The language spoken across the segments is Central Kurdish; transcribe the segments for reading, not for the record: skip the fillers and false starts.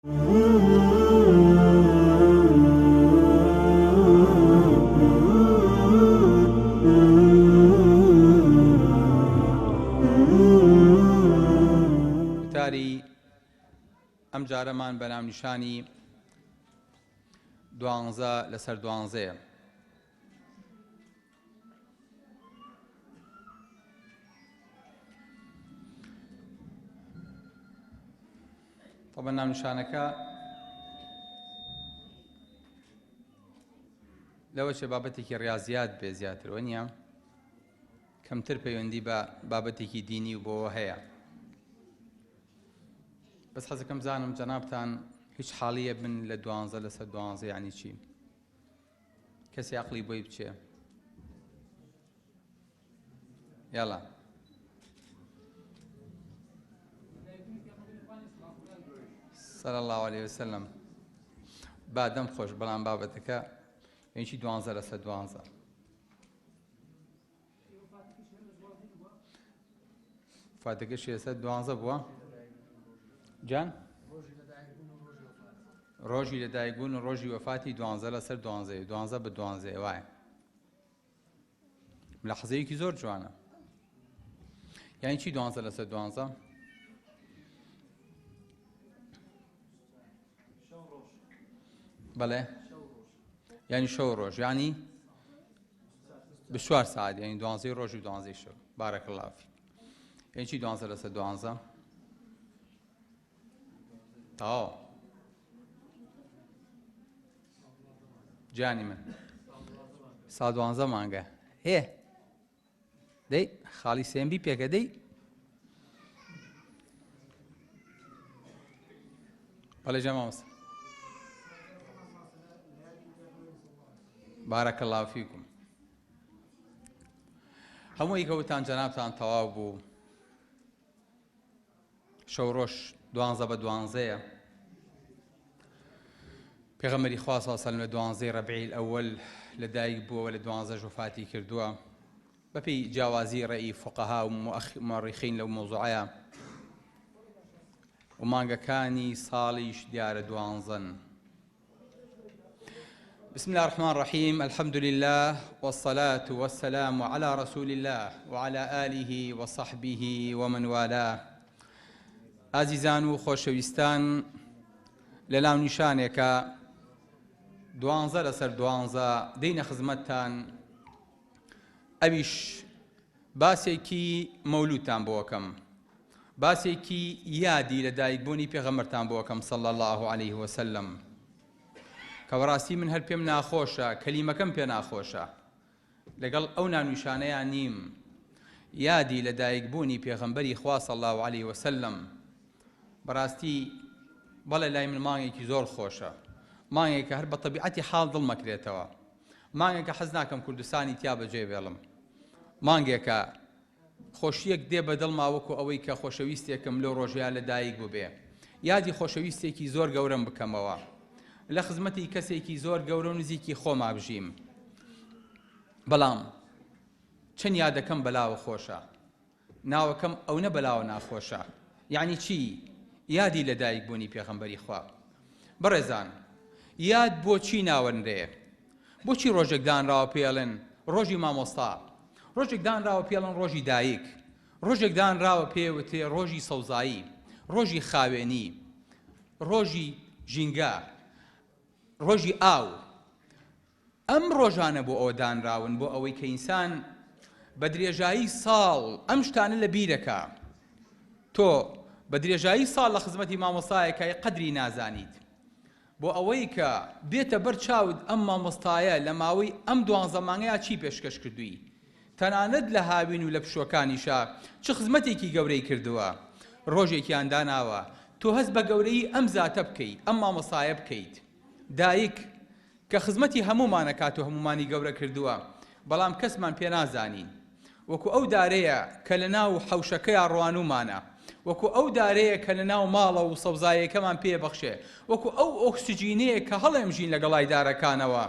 وتاری ئەم جارەمان بە ناونیشانی دوانزە لەسەر دوانزەیە. طبعا ناونیشانەکە لەوە چێ بابەتێکی ڕاضیات بێ زیاتر وە نییە کەمتر پەیوەندی بە بابەتێکی دینی و بۆەوە هەیە بەس حەزەکەم زانم جەنابتان هیچ حاڵیە بن لە دوانزە لەسەر دوانزە یعنی چی کەسی عقلی بۆی بچێ یاڵا صلى الله عليه وسلم با دەم خۆش بەڵام بابەتەکە یەکی دوانزە لەسەر دوانزە فاتەکەشی لەسەر دوانزە بووە جان ڕۆژی لەدایکبوون و ڕۆژی وەفاتی دوانزە لەسەر دوانزەیە دوانزە بە دوانزەیە وایە ملاحەزەیەکی زۆر جوانە یانی چی دوانزە لەسەر دوانزە بەڵێ یعنی شەو ڕۆژ یعنی بە چوار ساعت یعنی دوانزەی ڕۆژ و دوانزەی شەو بارك الله فيك یعنی چی دوانزە لەسەر دوانزە تەواو جانی من سا دوانزە مانگە هێ دەی خاڵی سێمبی پێکە دەی بەڵێ جا مامۆستا بارك الله فيكم هەمووی کەوتان جەنابتان تەواو بوو شەو ڕۆژ دوانزە بە دوانزەیە پێغەمبەری خوا صلی الله علیه و سلم لە دوانزەی ڕەبیع الاول لە دایک بووە لە دوانزەش وەفاتی کردووە بەپێی جیاوازی ڕێی فقەها و مؤرخین لەو مەوزوعەیە و مانگەکانی ساڵیش دیارە دوانزەن بسم الله الرحمن الرحيم الحمد لله والصلاة والسلام على رسول الله وعلى آله وصحبه ومن والاه ئازیزان و خۆشەویستان لە ناونیشانێکە دوانزە لەسەر دوانزە دێینە خزمەتتان ئەویش باسێکی مەولودتان بۆ ئەکەم باسێکی یادی لە دایکبوونی پێغەمبەرتان بۆ ئەکەم صلی اللە علیه وسلم کە بەڕاستی من هەر پێم ناخۆشە کەلیمەکەم پێ ناخۆشە لەگەڵ ئەو ناونیشانەیان نیم یادی لە دایکبوونی پێغەمبەری خوا صلی اللە علیه وسلم بەڕاستی بەڵێ لای من مانگێکی زۆر خۆشە مانگێکە هەر بە تەبیعەتی حاڵ دڵ مەکرێتەوە مانگێکە حەز ناکەم کوردستانی تیا بەجێ بێڵم مانگێکە خۆشییەک دێ بە دڵما وەکو ئەوەی کە خۆشەویستێکم لەو ڕۆژەیا لە دایک بووبێ یادی خۆشەویستێکی زۆر گەورەم بکەمەوە لە خزمەتی کەسێکی زۆر گەورە و نزیکی خۆما بژیم بەڵام چەند یادەکەم بەلاوە خۆشە ناوەکەم ئەونە بەلاوە ناخۆشە یعنی چی یادی لە دایک بوونی پێغەمبەری خوا بەڕێزان یاد بۆچی ناوەنرێ بۆچی ڕۆژێک دانراوە پێڵێن ڕۆژی مامۆستا ڕۆژێک دانراوە پێڵن ڕۆژی دایک ڕۆژێک دانراوە پێوتێ ڕۆژی سەوزایی ڕۆژی خاوێنی ڕۆژی ژینگە ڕۆژی ئاو ئەم ڕۆژانە بۆ ئەوە دانراون بۆ ئەوەی کە ئینسان بە درێژایی ساڵ ئەم شتانە لە بیرەکا تۆ بە درێژایی ساڵ لە خزمەتی مامۆستایەکای قەدری نازانیت بۆ ئەوەی کە بێتە بەر چاوت ئەم مامۆستایە لە ماوەی ئەم دوانزە مانگەیا چی پێشکەش کردووی تەنانەت لە هاوین و لە پشووەکانیشا چ خزمەتێکی گەورەی کردووە ڕۆژێکیان داناوە تۆ هەست بە گەورەیی ئەم زاتە بکەی ئەم مامۆستایە بکەیت دایک کە خزمەتی هەموومان ئەکات و هەموومانی گەورە کردووە، بەڵام کەسمان پێ نازانین. وەکو ئەو دارەیە کە لە ناو حەوشەکەیا ڕوانوومانە، وەکو ئەو دارەیە کە لە ناو ماڵە و سەوزایەکەمان پێ بەخشێ، وەکو ئەو ئۆکسجینەیە کە هەڵێمژین لە گەڵای دارەکانەوە،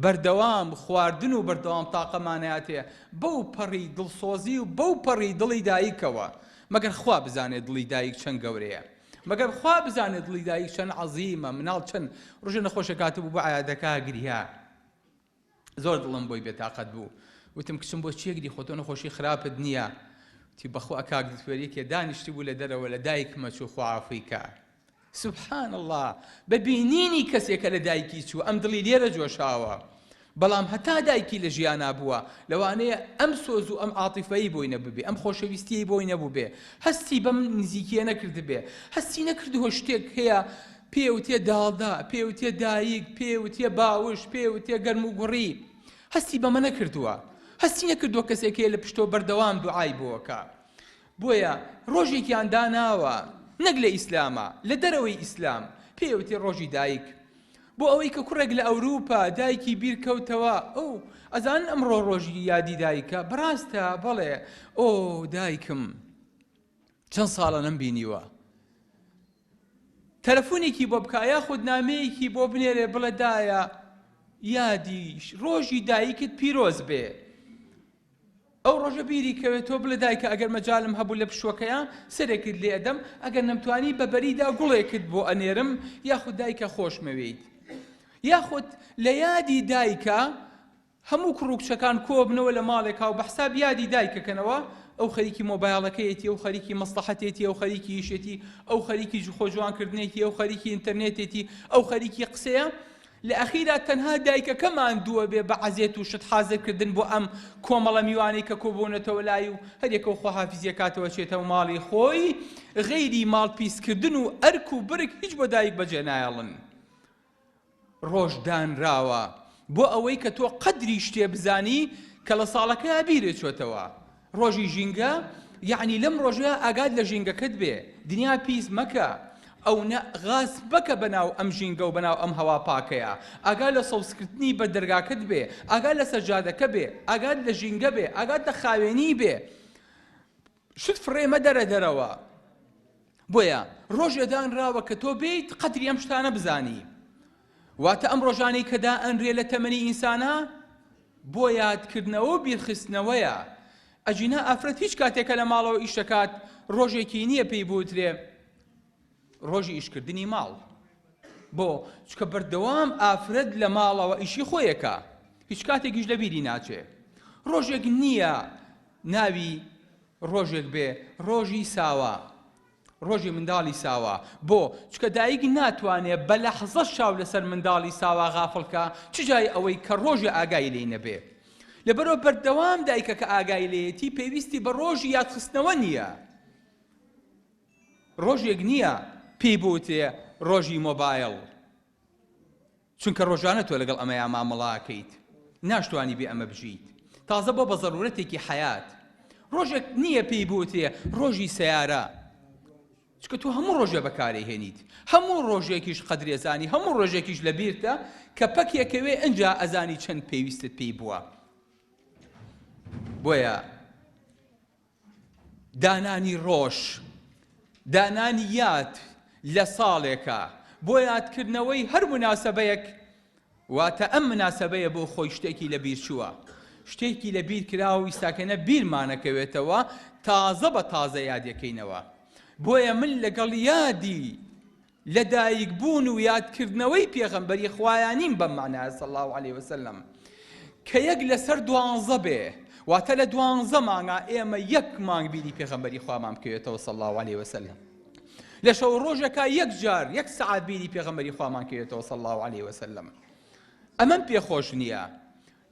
بەردەوام خواردن و بەردەوام تاقەمان ئەیاتێ بەو پەڕی دڵسۆزی و بەو پەڕی دڵی دایکەوە. مەگەر خوا بزانێ دڵی دایک چەند گەورەیە. مەگەر خوا بزانێ دڵی دایک چەند عەزیمە، مناڵ چەند ڕۆژێ نەخۆشێک هاتبوو بۆ عیادەکە گریا. زۆر دڵم بۆی بێتاقەت بوو. وتم کچم بۆ چی ئەگری خۆ تۆ نەخۆشی خراپت نییە. وتی بەخوا کاک دکتۆر یەکێ دانیشتبوو لە دەرەوە لە دایکمە چوو خوا عەفوی کا. سبحان اللە بە بینینی کەسێک کە لە دایکی چوو ئەم دڵی لێرە جۆشاوە بەڵام هەتا دایکی لە ژیانا بووە لەوانەیە ئەم سۆز و ئەم عاتیفەی بۆی نەبووبێ ئەم خۆشەویستیەی بۆی نەبووبێ هەستی بەم نزیکیە نەکردبێ هەستی نەکردووە شتێک هەیە پێوتێ داڵدە پێوتێ دایک پێوتێ باوش پێوتێ گەرم و گوڕی هەستی بەمە نەکردووە هەستی نەکردووە کەسێک هەیە لە پشتەوە بەردەوام دوعای بۆکە بۆیە ڕۆژێکیان داناوە نەک لە ئیسلاما لە دەرەوەی ئیسلام پێی ئەوترێ ڕۆژی دایک بۆ ئەوەی کە کوڕێک لە ئەوروپا دایکی بیر کەوتەوە ئەو ئەزانن ئەمڕۆ ڕۆژی یادی دایکە بەڕاستە بەڵێ ئۆ دایکم چەند ساڵە نەمبینیوە تەلەفونێکی بۆ بکە یاخود نامەیەکی بۆ بنێرێ بڵێ دایە یادی ڕۆژی دایکت پیرۆز بێ ئەو ڕۆژە بیری کەوێت تۆ بڵێ دایکە ئەگەر مەجالم هەبوو لە پشووەکەیا سەرێکت لێ ئەدەم ئەگەر نەمتوانی بە بەریدا گوڵێکت بۆ ئەنێرم یاخود دایکە خۆشمەوێیت یاخود لە یادی دایکە هەموو کوڕ و کچەکان کۆبنەوە لە ماڵێکا و بە حساب یادی دایکەکەنەوە ئەو خەریکی مۆبایڵەکەیەتی ئەو خەریکی مەسڵەحەتێتی ئەو خەریکی ئیشێتی ئەو خەریکی خۆ جوانکردنێتی ئەو خەریکی ئینتەرنێتێتی ئەو خەریکی قسەیە لە ئەخیرا تەنها دایکەکە ماندووە بێ بە عەزێت و شت حازر کردن بۆ ئەم کۆمەڵە میوانەی کە کۆبوونەتەوە لای و هەریەکەو خواحافیزی ئەکاتەوە ئەچێتەوە ماڵی خۆی غەیری ماڵ پیس کردن و ئەرک و برک هیچ بۆ دایک بەجێ نایەڵن. ڕۆژ دانراوە بۆ ئەوەی کە تۆ قەدری شتێ بزانی کە لە ساڵەکەیا بیرت چۆتەوە ڕۆژی ژینگە یەعنی لەم ڕۆژەیا ئاگات لە ژینگەکەت بێ دنیا پیس مەکە ئەونە غاز مەکە بەناو ئەم ژینگە و بەناو ئەم هەوا پاکەیا ئاگات لە سەوزکردنی بەر دەرگاکەت بێ ئاگات لە سەجادەکە بێ ئاگات لە ژینگە بێ ئاگات لە خاوێنی بێ شت فڕێ مەدەرە دەرەوە بۆیە ڕۆژێ دانراوە کە تۆ بێیت قەدری ئەم شتانە بزانی واتە ئەم ڕۆژانەی کە دائەنرێ لە تەمەنی ئینسانا بۆ یادکردنەوە و بیرخستنەوەیە ئەگینا ئافرەت هیچ کاتێک کە لە ماڵەوە ئیش دەکات ڕۆژێکی نییە پێی بوترێ ڕۆژی ئیشکردنی ماڵ بۆ چکە بەردەوام ئافرەت لە ماڵەوە ئیشی خۆیەکە هیچ کاتێکیش لە بیری ناچێ ڕۆژێک نییە ناوی ڕۆژێک بێ ڕۆژی ساوا ڕۆژی منداڵی ساوا بۆ؟ چونکە دایک ناتوانێ بە لەحزەش چاو لەسەر منداڵی ساوا غافڵ کا چ جای ئەوەی کە ڕۆژێ ئاگای لێی نەبێ لەبەرئەوە بەردەوام دایکەکە ئاگای لێیەتی پێویستی بە ڕۆژی یادخستنەوە نییە ڕۆژێک نییە پێی بوترێ ڕۆژی مۆبایڵ چونکە ڕۆژانە تۆ لەگەڵ ئەمەیا مامەڵە ئەکەیت ناشتوانی بێ ئەمە بژیت تازە بۆ بە زەرورەتێکی حەیات ڕۆژێک نییە پێی بوترێ ڕۆژی سەیارە چونکە تۆ هەموو ڕۆژێ بەکارێ هێنیت هەموو ڕۆژێکیش قەدرێزانی هەموو ڕۆژێکیش لە بیرتە کە پەکێکەوێ ئەجا ئەزانی چەند پێویستت پێی بووە بۆیە دانانی ڕۆژ، دانانی یاد لە ساڵێکا بۆ یادکردنەوەی هەر موناسەبەیەک، واتە ئەم مناسەبەیە بۆ خۆی شتێکی لە بیر چووە، شتێکی لە بیر کراوە و ئیستاکەنە بیرمانەکەوێتەوە تازە بە تازە یادیەکەینەوە. بۆیە من لەگەڵ یادی لە دایک بوون و یاد کردنەوەی پێغەمبەری خوایان نیم بەم مانایە صلی اللە علیە وسلم کە یەک لەسەر دوانزە بێ واتە لە دوانزە مانگا ئێمە یەک مانگ بیری پێغەمبەری خوامان بکەوێتەوە صلی اللە علیە وسلم لە شەو ڕۆژێکا یەک جار یەک سەعات بیری پێغەمبەری خوامان کەوێتەوە صلی اللە علیە وسلم ئەمەم پێخۆش نییە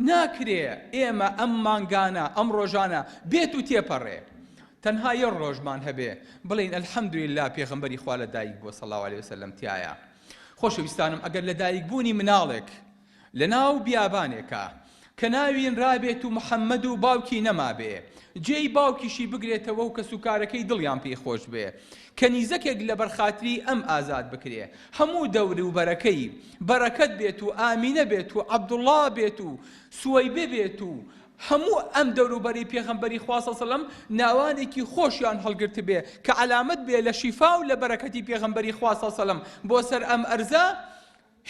ناکرێ ئێمە ئەم مانگانە، ئەم ڕۆژانە بێت و تێپەڕێ تەنها یەک ڕۆژمان هەبێ بڵێین الحمدللە پێغەمبەری خوا لە دایک بووە صلی اللە علیە وسلم تیایا. خۆشەویستانم ئەگەر لە دایک بوونی مناڵێک لە ناو بیابانێکا کە ناوی نرابێت و محمد و باوکی نەمابێ جێی باوکیشی بگرێتەوە و کەسوکارەکەی دڵیان پێی خۆش بێ کەنیزەکێک لەبەر خاتری ئەم ئازاد بکرێ هەموو دەوروبەرەکەی بەرەکەت بێت و ئامینە بێت و عەبدوڵڵا بێت و سوەیبە بێت و هەموو ئەم دەوروبەری پێغەمبەری خوا صلی سلم ناوانێکی خۆشیان هەڵگرتبێ کە عەلامەت بێ لە شیفا و لە بەرەکەتی پێغەمبەری خوا صلی سلم بۆ سەر ئەم ئەرزە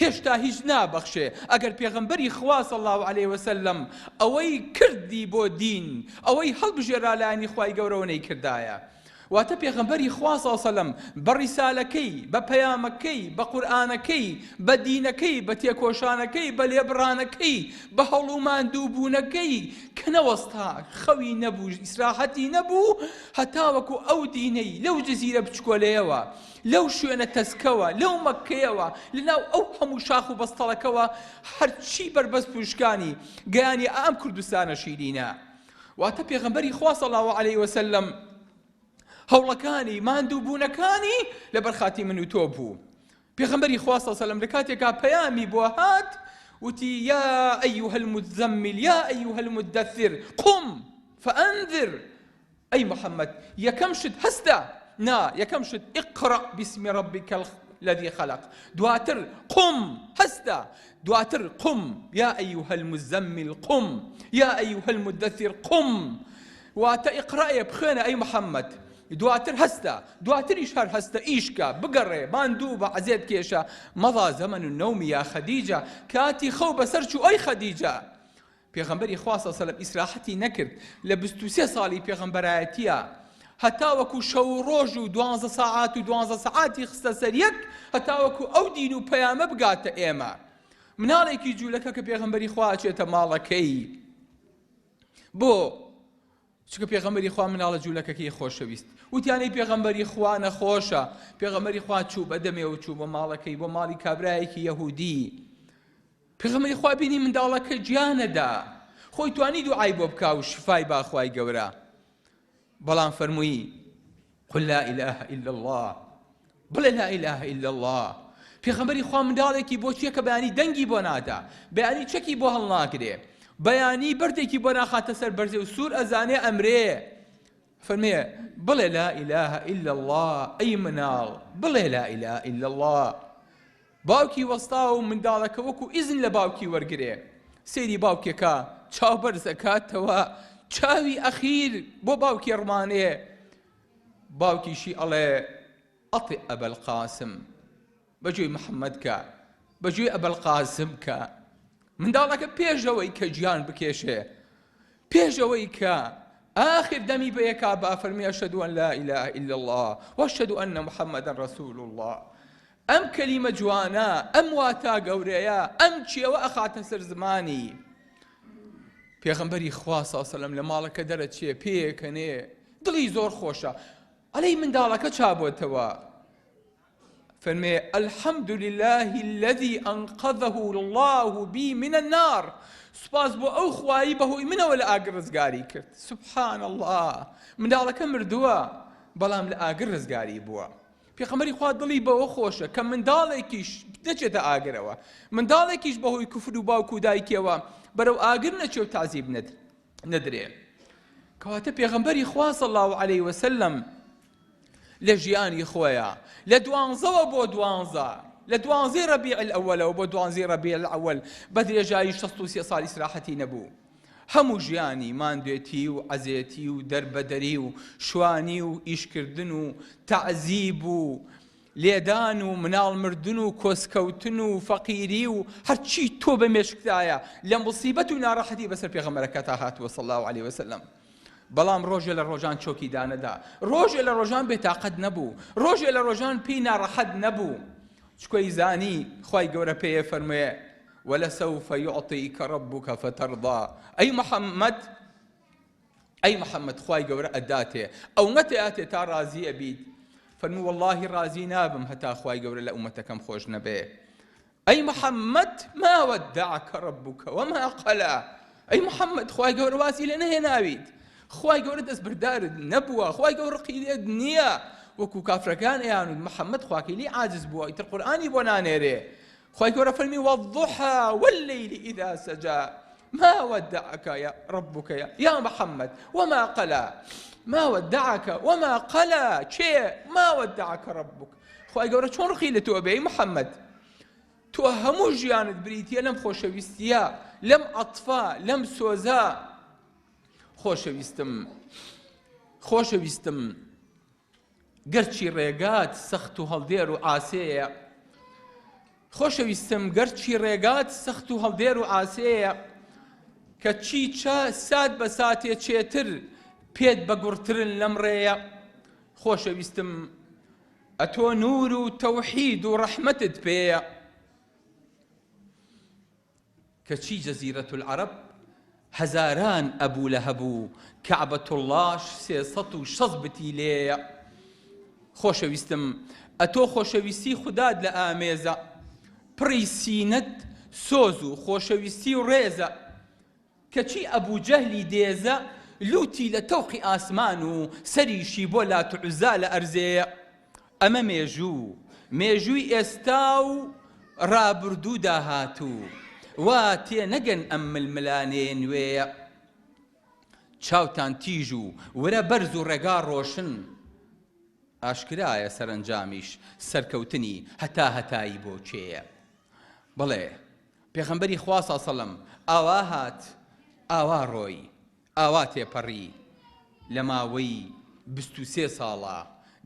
هێشتا هیچ نابەخشێ ئەگەر پێغەمبەری خوا صلی اللە علیە وسلم ئەوەی کردی بۆ دین ئەوەی هەڵبژێرا لایەنی خوای گەورەوە نەیکردایە. واتە پێغەمبەری خوا صلی اللە سلم بە ڕیسالەکەی، بە پەیامەکەی، بە قورئانەکەی، بە دینەکەی، بە تێکۆشانەکەی، بە لێبڕانەکەی، بە هەوڵ و ماندووبوونەکەی کە نەوەستا، خەوی نەبوو، ئیسراحەتی نەبوو، هەتاوەکو ئەو دینەی لەو جزیرە بچکۆلەیەوە، لەو شوێنە تەسکەوە، لەو مەککەیەوە، لەناو ئەو هەموو شاخ و بەستەڵەکەوە هەرچی بەربەست و شکانی، گەیانیە ئەم کوردستانە شیرینە. واتە پێغەمبەری خوا صلی اللە علیە وسلم هەوڵەکانی ماندووبوونەکانی لەبەر خاتی من و تۆ بوو پێغەمبەری خوا صلی اللە علیه وسلم لە کاتێکا پەیامی بۆ هات وتی یا أيها المزمل یا أيها المدثر قم فأنذر ئەی محمد یەکەم شت هەستە نا یەکەم شت اقرأ باسم ربك الذي خلق دواتر قم هەستە دواتر قم یا أيها المزمل قم یا أيها المدثر قم واتە اقرأ بخوێنە ئەی محمد دواتر هەستە دواتریش هەر هەستە ئیشکە بگەڕێ ماندوو بە عەزێت کێشە مضى زمن النوم یا خدیجە کاتی خەو بەسەر چوو ئەی خەدیجە پێغەمبەری خوا صلی اللە علیە وسلم ئیسراحەتی نەکرد لە 23 ساڵی پێغەمبەرایەتیە هەتاوەکو شەو و ڕۆژ و دوانزە سەعات و دوانزە سەعاتی خستە سەر یەک هەتاوەکو ئەو دین و پەیامە بگاتە ئێمە مناڵێکی جوولەکە کە پێغەمبەری خوا ئەچێتە ماڵەکەی بۆ چونکە پێغەمبەری خوا مناڵە جوولەکەکەی خۆشەویست وتیانەی پێغەمبەری خوا نەخۆشە پێغەمبەری خوا چوو بە دەمێ و چوو بۆ ماڵەکەی بۆ ماڵی کابرایەکی یەهودی پێغەمبەری خوا بینی منداڵەکە گیانەدا خۆی توانی دوعای بۆ بکا و شفای با خوای گەورە بەڵام فەرمووی قل لا اله الا الله بڵێ لا اله الا الله پێغەمبەری خوا منداڵێکی بۆ چییە کە بەیانی دەنگی بۆ نادا بەیانی چەکی بۆ هەڵناگرێ بەیانی بەردێکی بۆ ناخاتە سەر بەرزێ و سوور ئەزانێ ئەمرێ فەرمێ بڵێ لا اله الا الله ئەی مناڵ بڵێ لا اله الا الله باوکی وەستا و منداڵەکە وەکو ئیزن لە باوکی وەرگرێ سەیری باوکێکا چاو بەرز ئەکاتەوە چاوی ئەخیر بۆ باوکی ڕمانێ باوکیشی ئەڵێ ئەطع ئەبا القاسم بەگوێی محەممەد کە بەگوێی ئەبا القاسم کە منداڵەکە پێشەوەی کە گیان بکێشێ پێش ئەوەی کە ئاخر دەمی بەیەکا با فەرمی ئەشهد ان لا اله الا الله واشهد ان محمدا رسول الله ئەم کەلیمە جوانە ئەم واتا گەورەیە ئەم چێوە ئەخاتە سەر زمانی پێغەمبەری خوا صلی الله علیه لە ماڵەکە دەرەچێ پێکەنێ دڵی زۆر خۆشە ئەلەی منداڵەکە چابۆتەوە فەرمێ الحمد للە الذی انقذه اللە بی من النار سوپاس بۆ ئەو خوایی بەهۆی منەوە لە ئاگر ڕزگاری کرد سبحان اللە منداڵەکە مردووە بەڵام لە ئاگر ڕزگاری بووە پێخەمبەری خوا دڵی بەوە خۆشە کە منداڵێکیش نەچێتە ئاگرەوە منداڵێکیش بەهۆی کوفر و باوک و دایکیەوە بەرەو ئاگر نەچێ و تازیب نەدرێ کەواتە پێغەمبەری خوا صلی الله علیه وسلم لە ژیانی خۆیا لە دوانزەوە بۆ دوانزە لە دوانزەی ڕەبیع الئەوەلەوە بۆ دوانزەی ڕەبیع الئەوەل بە درێژایی 63 ساڵ ئیسراحەتی نەبوو هەموو ژیانی ماندوێتی و عەزێتی و دەربەدەری و شوانی و ئیشکردن و تەعزیب و لێدان و مناڵ مردن و کۆسکەوتن و فەقیری و هەرچی تۆ بە مێشکدایە لە موسیبەت و ناڕەحەتی بەسەر پێغەمبەرەکەتا هاتووە صلی الله علیه وسلم بەڵام ڕۆژێ لە ڕۆژان چۆکی دانەدا ڕۆژێ لە ڕۆژان بێتاقەت نەبوو ڕۆژێ لە ڕۆژان پێی ناڕەحەت نەبوو چکۆی زانی خوای گەورە پێیە فەرموێ ولسوف يعطيك ربك فترضى ئەی محەممەد ئەی محەممەد خوای گەورە ئەداتێ ئەومەتێ ئاتێ تا ڕازی ئەبیت فەرموو واللهی ڕازی نابم هەتا خوای گەورە لە ئومەتەکەم خۆش نەبێ ئەی محمد ما ودعک ربک وما قلا ئەی محمد خوای گەورە وازی لێ نەهێناویت خوای گەورە دەستبەردارت نەبووە خوای گەورە ڕقی لێت نییە وەکو کافرەکان ئەیانوت محمد خواکەی لێی عاجز بووە ئیتر قورئانی بۆ نانێرێ خوای گەورە فەرمی والضحى والليل إذا سجى ما ودعك يا ربك يا, يا محمد وما قلا ما ودعك وما قلا کێ ما ودعك ربك خوای گەورە چۆن ڕقی لە تۆ بێ ئەی محەممەد تۆ هەموو ژیانت بریتە لەم خۆشەویستیە لەم عەتفە لەم سۆزە خۆشەویستم خۆشەویستم گەرچی ڕێگات سەخت و هەڵدێر و عاسێیە خۆشەویستم گەرچی ڕێگات سەخت و هەڵدێر و عاسێیە کە چی چە سات بە ساتێ چێتر پێت بەگوڕترن لەم ڕێیە. خۆشەویستم ئەتۆ نوور و تەوحید و ڕەحمەتت پێیە. کەچی جەزیرەت العرب هەزاران ئەبو لەهەب و کەعبەتوڵڵاش 360 بتی لێیە. خۆشەویستم ئەتۆ خۆشەویستی خودات لە ئامێزە، پڕی سینەت سۆز و خۆشەویستی و ڕێزە. کەچی ئەبو جەهلی دێزە لوتی لە تەوقی ئاسمان و سەریشی بۆ لات و عوزا لە ئەرزێیە. ئەمە مێژوو، مێژووی ئێستا و ڕابردوو داهاتوو، وا تێنەگەن ئەم ململانێیە نوێیە. چاوتان تیژ و ورە بەرز و ڕێگا ڕۆشن، ئاشکرایە سەرەنجامیش سەرکەوتنی هەتاهەتایی بۆ کێیە؟ بەڵێ پێغەمبەری خوا صلی سەلەم ئاوا هات ئاوا ڕۆی ئاوا تێپەڕی لە ماوەی 23 ساڵە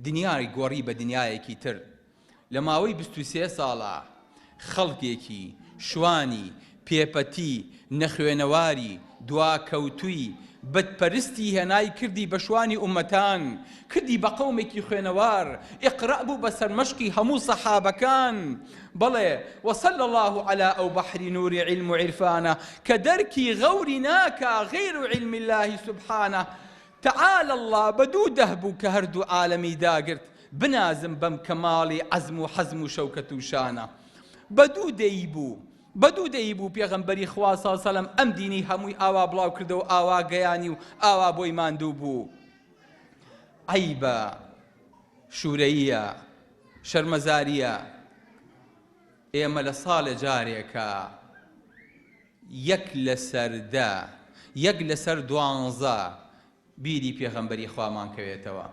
دنیای گۆڕی بە دنیایەکی تر لە ماوەی 23 ساڵە خەڵکێکی شوانی پێپەتی نەخوێنەواری دواکەوتووی بتپەرستی هێنای کردی بە شوانی ئوممەتان، کردی بە قەومێکی خوێنەوار، اقرأ بوو بە سەرمەشقی هەموو سەحابەکان، بەڵێ، وصلی اللە علی ئەو بەحری نوری علم و عرفانە، کە دەرکی غەوری ناکا غیر علم اللە سبحانە، تعالی اللە بە دوو دەه بوو کە هەردوو عالەمی داگرت، بنازم بەم کەماڵی عەزم و حەزم و شەوکەت و شانە. بە دوو دەی بوو. بە دوو دەی بوو پێغەمبەری خوا صلی سلم ئەم دینەی هەمووی ئاوا بڵاو کردەوە ئاوا گەیانی و ئاوا بۆی ماندوو بوو. عەیبە، شورەییە، شەرمەزارییە ئێمە لە ساڵێ جارێکا یەک لەسەر دە، یەک لەسەر دوانزە بیری پێغەمبەری خوامان کەوێتەوە.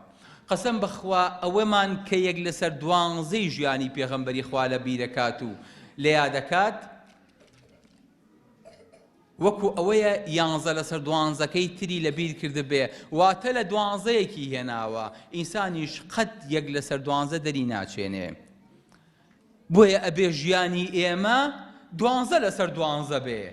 قەسەم بەخوا ئەوەمان کە یەک لەسەر دوانزەی ژیانی پێغەمبەری خوا لە بیرەکات و لە یادەکات وەکو ئەوەیە یانزە لەسەر دوانزەکەی تری لە بیر کردبێ، واتە لە دوانزەیەکی هێناوە، ئینسانیش قەت یەک لەسەر دوانزە دەری ناچێنێ. بۆیە ئەبێ ژیانی ئێمە دوانزە لەسەر دوانزە بێ.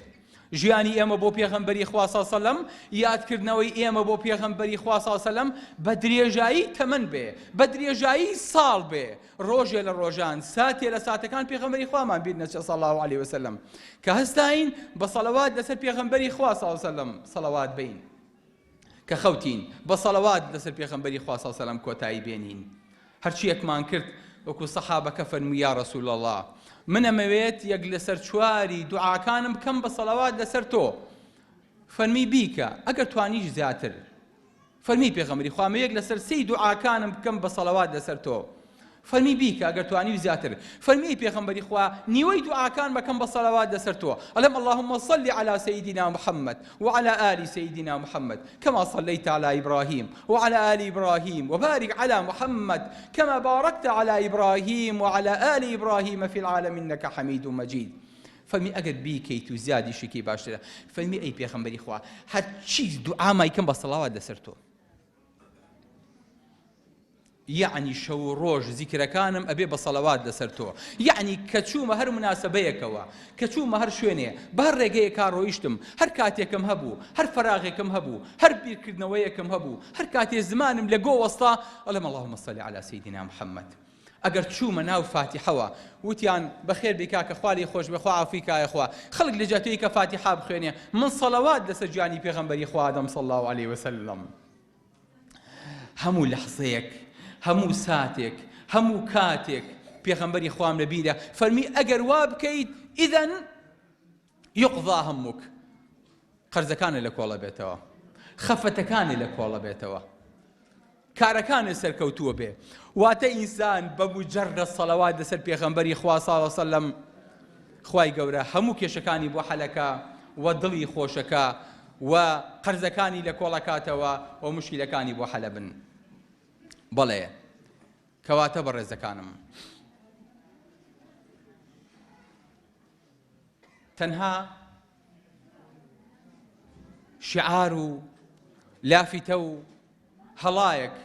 ژیانی ئێمە بۆ پێغەمبەری خوا صلی سەلەم، یادکردنەوەی ئێمە بۆ پێغەمبەری خوا صلی سەلەم بە درێژایی تەمەن بێ، بە درێژایی ساڵ بێ، ڕۆژێ لە ڕۆژان، ساتێ لە ساتەکان پێغەمبەری خوامان بیر نەچێ صلی اللە علیە وسلم. کە هەستاین بە صەلەوات لەسەر پێغەمبەری خوا صلی سەلەم صەلەوات بەین. کە خەوتین بە صەلەوات لەسەر پێغەمبەری خوا صلی سەلام کۆتایی بێنین. هەرچیەکمان کرد وەکو سەحابەکە فەرمووی یا رسول اللە من ئەمەوێت یەک لەسەر چواری دوعاکانم بکەم بە صەلەوات لەسەر تۆ. فەرمی بیکە ئەگەر توانیش زیاتر. فەرمی پێغەمبەری خوا ئەمەوێت یەک لەسەر سێی دوعاکانم بکەم بە صەلەوات لەسەر تۆ. فەرمی بیکە ئەگەر توانی و زیاتر. فەرمی ئەی پێغەمبەری خوا نیوەی دوعاکان بەکەم بە صەلەوات لەسەر تۆ. ئەڵێم اللهم صل علی سیدنا محمد وعلی آل سیدنا محمد کما صلیت علی ابراهیم وعلی آل ابراهیم وبارک علی محمد کما بارکت علی ابراهیم وعلی آل ابراهیم فی العالمین انک حمید مجید. فەرمی ئەگەر بیکەیت و زیادیشی کەی باشترە. فەرمی ئەی پێغەمبەری خوا هەرچی دوعا مایکەم بە صەڵاوات لەسەر تۆ. یەعنی شەو و ڕۆژ زیکرەکانم ئەبێ بە سەلەوات لەسەر تۆ، یەعنی کە چوومە هەر موناسەبەیەکەوە، کە چوومە هەر شوێنێ، بە هەر ڕێگەیەکا ڕۆیشتم، هەر کاتێکم هەبوو، هەر فەراغێکم هەبوو، هەر بیرکردنەوەیەکم هەبوو، هەر کاتێ زمانم لە گۆ وەستا، ئەڵێم اللهم صل علی سیدنا محمد. ئەگەر چوومە ناو فاتیحەوە، وتیان، بەخێر بێی کاکە خوا لێی خۆش بێ، خوا عەفوی کا یەخوا، خەڵک لە جیاتی کە فاتیحا بخوێنێ، من سەلەوات لەسەر گیانی پێغەمبەری خوا ئەدەم صلی اللە علیە وسلم. هەموو لەحزەیەک، هەموو ساتێک، هەموو کاتێک پێغەمبەری خوام لە بیرە، فەرمی ئەگەر وا بکەیت ئیذن یقضا همک، قەرزەکانت لە کۆڵە بێتەوە، خەفەتەکانت لە کۆڵە بێتەوە، کارەکانت سەرکەوتووە بێ. واتە ئینسان بە مجرد سەلەوات لەسەر پێغەمبەری خوا صلی اللە علیە وسلم خوای گەورە هەموو کێشەکانی بۆ حەلەکا و دڵی خۆشەکا و قەرزەکانی لە کۆڵەکاتەوە و موشکیلەکانی بۆ حەلەبن. بەڵێ کەواتە بەڕێزەکانم تەنها شعار و لافیتە و هەڵایەک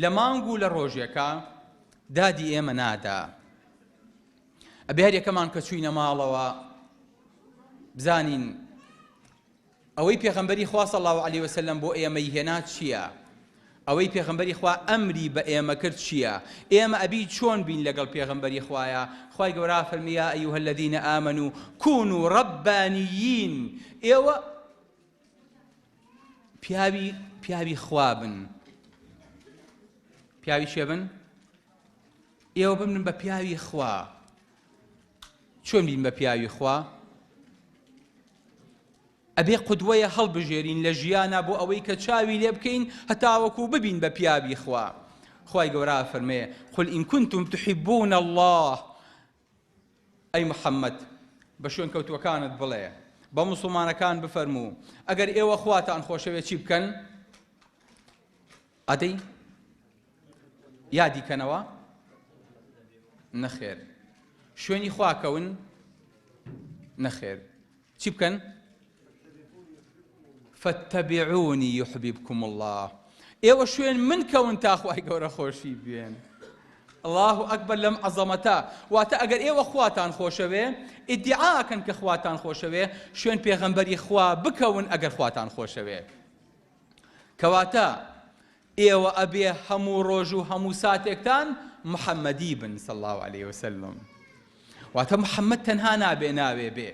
لە مانگ و لە ڕۆژێکا دادی ئێمە نادا. ئەبێ هەر یەکەمان کە چووینە ماڵەوە بزانین ئەوەی پێغەمبەری خوا صلی الله علیه وسلم بۆ ئێمەی هێنا چییە؟ ئەوەی پێغەمبەری خوا ئەمری بە ئێمە کرد چییە؟ ئێمە ئەبی چۆن بین لەگەڵ پێغەمبەری خوایا؟ خوای گەورە فەرمی یا ایها الذین آمنوا کونوا ربانیین ئێوە پیاوی پیاوی خوا بن پیاوی چێ بن؟ ئێوە ببن بە پیاوی خوا چۆن بین بە پیاوی خوا؟ ئەبێ قودوەیە هەڵبژێرین لە ژیانا بۆ ئەوەی کە چاوی لێ بکەین هەتاوەکو ببین بە پیاوی خوا خوای گەورە ئەفەرمێ قل ان کنتم تحبون اللە ئەی محمد بە شوێنکەوتوەکانت بڵێ بە موسڵمانەکان بفەرموو ئەگەر ئێوە خواتان خۆشەوێ چی بکەن ئەدەی یادی کەنەوە نەخێر شوێنی خوا کەون نەخێر چی بکەن؟ فاتبعونی یحببکم اللە ئێوە شوێن من کەون تا خوای گەورە خۆشی بوێن الله ئەکبەر لەم عەزەمەتە واتە ئەگەر ئێوە خواتان خۆشەوێ ئیدعاکەن کە خواتان خۆشەوێ شوێن پێغەمبەری خوا بکەون ئەگەر خواتان خۆشەوێ کەواتە ئێوە ئەبێ هەموو ڕۆژ و هەموو ساتێکتان محەممەدی بن صلی اللە علیه وسلم واتە محەممەد تەنها نابێ ناوێ بێ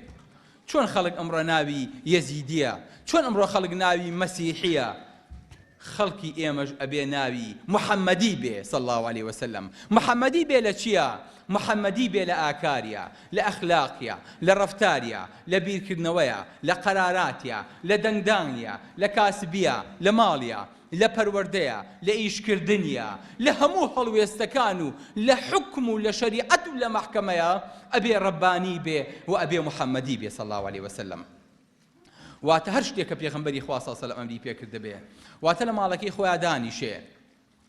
چۆن خەڵک ئەمڕۆ ناوی یەزیدیە چۆن ئەمڕۆ خەڵک ناوی مەسیحیە خەڵکی ئێمەش ئەبێ ناوی محەممەدی بێ صلی اللە علیه وسلم محەممەدی بێ لە چییە محەممەدی بێ لە ئاکاریە لە ئەخلاقیە لە ڕەفتاریە لە بیرکردنەوەیە لە قەراراتیە لە دەنگدانیە لە کاسبیە لە ماڵیە لە پەروەردەیە، لە ئیشکردنیە، لە هەموو هەڵوێستەکان و لە حوکم و لە شەریعەت و لە مەحکەمەیا ئەبێ ڕەبانی بێ و ئەبێ محەمەدی بێ صلی اللە علیە وسلم. واتە هەر شتێک کە پێغەمبەری خوا صلی اللە علیە وسلم ئەمری پێ کردبێ واتە لە ماڵەکەی خۆیا دانیشێ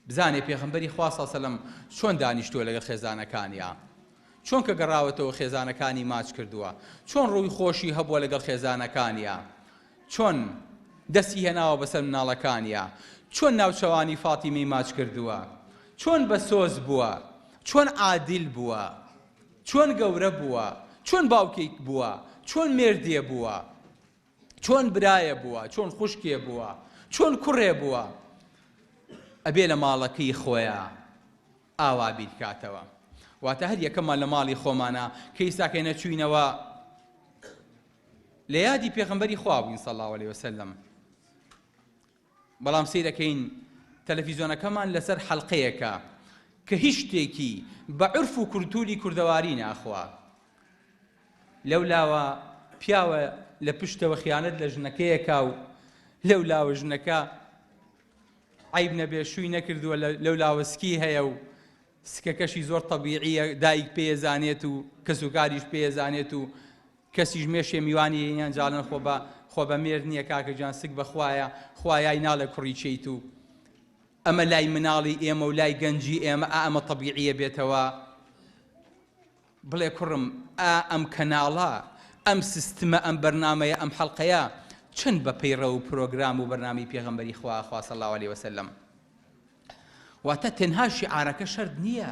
بزانێ پێغەمبەری خوا صلی اللە علیە وسلم چۆن دانیشتووە لەگەڵ خێزانەکانیا چۆن کە گەڕاوەتەوە خێزانەکانی ماچ کردووە چۆن ڕووی خۆشی هەبووە لەگەڵ خێزانەکانیا چۆن دەستی هێناوە بەسەر مناڵەکانیا چۆن ناوچەوانی فاتیمەی ماچ کردووە چۆن بە سۆز بووە چۆن عادل بووە چۆن گەورە بووە چۆن باوکێک بووە چۆن مێردێ بووە چۆن برایە بووە چۆن خوشکێ بووە چۆن کوڕێ بووە ئەبێ لە ماڵەکەی خۆیا ئاوا بیرکاتەوە واتە هەر یەکەمان لە ماڵی خۆمانە کە ئیساکەی نەچوینەوە لە یادی پێغەمبەری خوا بووین صلی اللە علیە وسلم بەڵام سەیرەکەین تەلەفیزۆنەکەمان لەسەر حەلقەیەکە کە هیچ شتێکی بە عورف و کولتوری کوردەواری ناخوا لەو لاوە پیاوە لە پشتەوە خیانەت لە ژنەکەیەکا و لەو لاوە ژنەکە عیب نەبێ شووی نەکردووە لەو لاوە سکی هەیە و سکەکەشی زۆر تەبیعیە دایک پێزانێت و کەسوکاریش پێزانێت و کەسیش مێشێ میوانی یان جاڵن خۆ بە خۆ بە مێرد نییە کاکە گیان سک بە خوایە خوایای ناڵێ کوڕی چیت و ئەمە لای مناڵی ئێمە و لای گەنجی ئێمە ئا ئەمە تەبیعیە بێتەوە بڵێ کوڕم ئا ئەم کەناڵە ئەم سیستمە ئەم بەرنامەیە ئەم حەڵقەیە چەند بە پەیڕەو و پرۆگرام و بەرنامەی پێغەمبەری خوا خوا صلی الله علیه وسلم واتە تەنها شیعارەکە شەرت نییە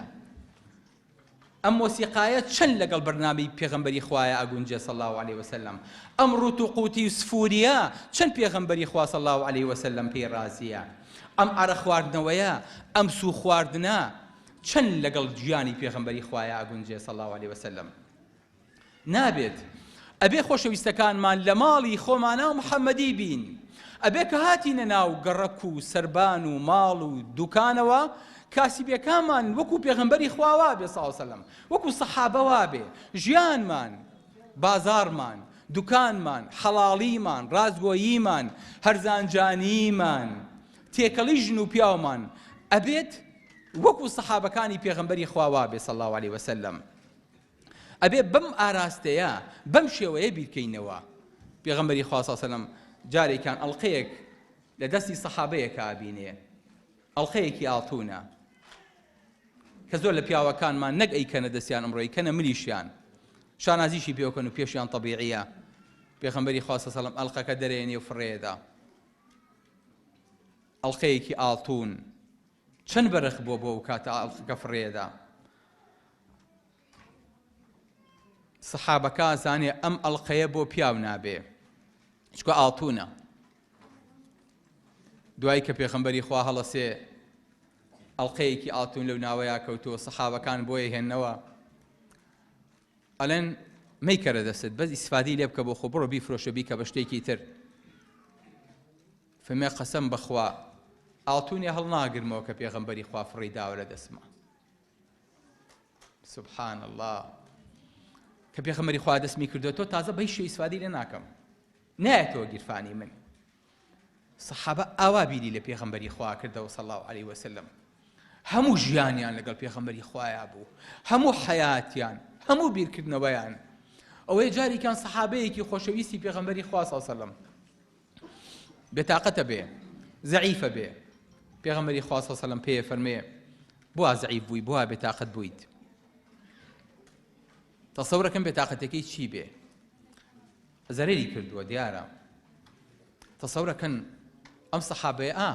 ئەم مۆسیقایە چەند لەگەڵ بەرنامەی پێغەمبەری خوایە ئەگونجێ صلی اللە علیە وسلم؟ ئەم ڕوت و قوتی و سفوریە چەند پێغەمبەری خوا صلی اللە علیە وسلم پێی ڕازیە؟ ئەم عەرەق خواردنەوەیە، ئەم سوو خواردنە چەند لەگەڵ گیانی پێغەمبەری خوایە ئەگونجێ صلی اللە علیە وسلم؟ نابێت. ئەبێ خۆشەویستەکانمان لە ماڵی خۆمانا محەمەدی بین. ئەبێ کە هاتینە ناو گەڕەک و سەربان و ماڵ و دوکانەوە کاسبیەکانمان وەکو پێغەمبەری خوا وابێ صلی اللە وسلم، وەکو سەحابە وابێ، ژیانمان، بازاڕمان، دوکانمان، حەڵاڵیمان، ڕاستگۆییمان، هەرزانجانیمان، تێکەڵی ژن و پیاومان ئەبێت وەکو سەحابەکانی پێغەمبەری خوا وابێ صلی اللە علیە وسلم. ئەبێ بەم ئاراستەیە بەم شێوەیە بیرکەینەوە پێغەمبەری خوا صلی سەلەم جارێکیان ئەڵقەیەک لە دەستی سەحابەیەکا ئەبینێ ئەڵقەیەکی ئاڵتونە کە زۆر لە پیاوەکانمان نەک ئەیکەنە دەستیان ئەمڕۆ ئەیکەنە ملیشیان شانازیشی پێوەکەن و پێشیان تەبیعیە پێغەمبەری خوا صلی سەلەم ئەڵقەکە دەرێنێ و فڕێدا ئەڵقەیەکی ئاڵتون چەند بەرخ بووە بۆ ئەو کاتە ئەڵقەکە فڕێدا سەحابەکە زانێ ئەم ئەڵقەیە بۆ پیاو نابێ چکە ئاڵتونە. دوای کە پێغەمبەری خوا هەڵەسێ ئەڵقەیەکی ئاڵتون لەو ناوەیا کەوتووە سەحابەکان بۆیە هێننەوە ئەلێن مەیکەرە دەستت بەس ئیسفادەی لێ بکە بۆ خۆ بڕۆ بیفرۆشە بیکە بە شتێکی تر فەرمێ قەسەم بەخوا ئاڵتونێ هەڵناگرمەوە کە پێغەمبەری خوا فڕی داوە لە دەستما سبحان الله کە پێغەمبەری خوا دەستمی کردو تۆ تازە بە هیچ شێ ئیسفادەی لێ ناکەم نایەتەوە گیرفانی من سەحابە ئاوا بیری لە پێغەمبەری خوا کردەوە صلی الله علیه وسلم هەموو ژیانیان لەگەڵ پێغەمبەری خوایا بوو هەموو حەیاتیان هەموو بیرکردنەوەیان ئەوەیە جارێکیان سەحابەیەکی خۆشەویستی پێغەمبەری خوا صلی الله علیه وسلم بێتاقەتە بێ زەعیفە بێ پێغەمبەری خوا صلی الله علیه وسلم پێ فەرمێ بوا زەعیف بووی بوا بێتاقەت بوویت تەسەورەکەم بێتاقەتەکەی چی بێ زەرەری کردووە دیارە تەسەورەکەن ئەم سەحابەیە ئا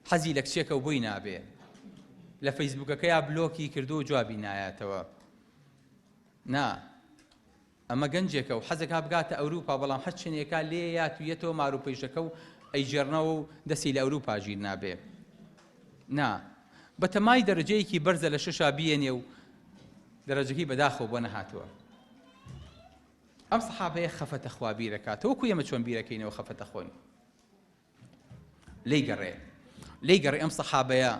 حەزی لە کچێکە و بۆی نابێ لە فەیسبوکەکەیا بلۆکی کردو و جوابی نایەتەوە نا ئەمە گەنجێکە و حەزەکا بگاتە ئەوروپا بەڵام هەر چنێکا لێ یات و یەتەوە ماروپەیژەکە و ئەیگێڕنەوە و دەستی لە ئەوروپا ژیر نابێ نا بەتەمای دەرەجەیەکی بەرزە لە شەشا بیەنێ و دەرەجەکەی بەداخەوە بۆ نەهاتووە ئەم سەحابەیە خەفەتە خوا بیرەکاتەوە وەکو ئێمە چۆن بیرەکەینەوە خەفەتە خۆین لێی گەڕێ لێی گەڕێ ئەم سەحابەیە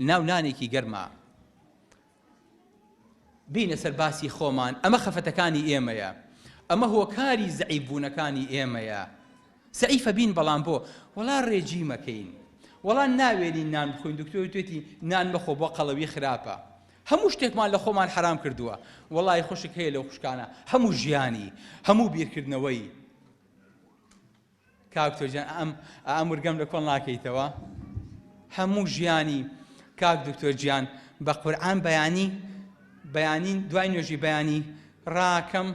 ناو نانێکی گەرما بینە سەر باسی خۆمان ئەمە خەفەتەکانی ئێمەیە ئەمە هۆکاری زەعیف بوونەکانی ئێمەیە زەعیفە بین بەڵام بۆ وەڵا ڕێجیمەکەین وەڵا ناوێرین نان بخۆین دکتۆر توێتی نان مەخۆ بۆ قەڵەوی خراپە هەموو شتێکمان لە خۆمان حەرام کردووە وەڵی خوشک هەیە لەو خوشکانە هەموو ژیانی هەموو بیرکردنەوەی کاک دکتۆر گیان ئەم ئەم ورگەم لە کۆڵ ناکەیتەوە هەموو ژیانی کاک دکتۆر گیان بە قورعان بەیانی بەیانی دوای نوێژی بەیانی ڕاکەم